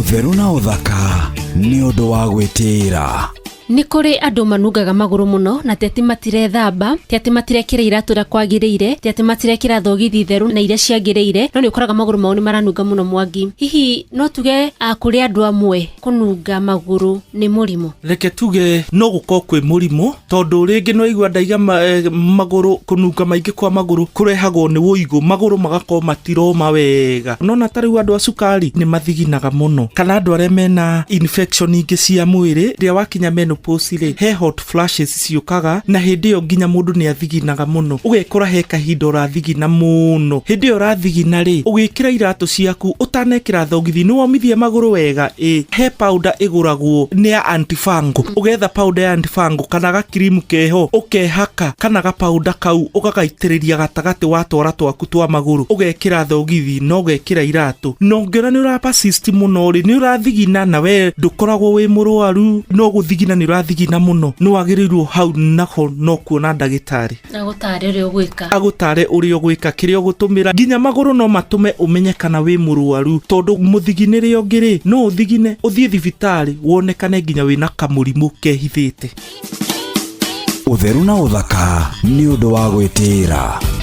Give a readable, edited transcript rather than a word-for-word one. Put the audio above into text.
Ũtheru na ũthaka nĩ ũndũ wa gwĩtĩĩra. Nĩ kũrĩ andũ manungaga magũrũ mũno na ti atĩ matirethamba, ti atĩ matirekĩra iratũ ũrĩa kwagĩrĩire, ti atĩ matirekĩra thogithi theru na iria ciagĩrĩire, no nĩ ũkoraga magũrũ mao nĩ maranunga mũno Mwangi. Hihi no tuge kũrĩ andũ amwe kũnunga magũrũ nĩ mũrimũ? Reke tuge no gũkorwo kwĩ mũrimũ tondũ rĩngĩ nĩ waigua ndaiga magũrũ kũnunga maingĩ kwa magũrũ kũrehagwo nĩ ũigũ, magũrũ magakorwo matiroma wega. Nona ta rĩu andũ a cukari nĩ mathiginaga mũno, kana andũ arĩa mena infection ingĩ cia mwĩrĩ, rĩrĩa wakinya menopause rĩ, he hot flashes ciũkaga, na hĩndĩ ĩyo nginya mũndũ nĩ athiginaga mũno, ũgekora he kahinda ũrathigina mũno. Hĩndĩ ĩyo ũrathigina rĩ, ũgĩkĩra iratũ ciaku ũtanekĩra thogithi nĩ womithie magũrũ wega, ĩ he powder ĩgũragwo nĩ ya antifungal, ũgetha powder ya antifungal kana gakirimu keho ũkehaka, kana ga powder kau ũgagaitĩrĩria gatagatĩ wa twara twaku twa magũrũ, ũgekĩra thogithi na ũgekĩra iratũ. Na ũngĩona nĩ ũra persist mũno rĩ, nĩ ũrathigina na we ndũkoragwo wĩ mũrwaru, no gũthigina nĩ ũrathigina mũno, nĩ wagĩrĩirwo hau naho no kuona ndagĩtarĩ. Agũtare ũrĩa ũgwĩka. Agũtare ũrĩa ũgwĩka, kĩrĩa ũgũtũmĩra. Nginya magũrũ no matũme ũmenye kana wĩ mũrwaru, tondũ mũthiginĩre ũngĩ rĩ, no ũthigine ũthiĩ thibitarĩ wonekane nginya wĩna kamũrimũ kehithĩte. Ũtheru na ũthaka nĩ ũndũ wa gwĩtĩĩra.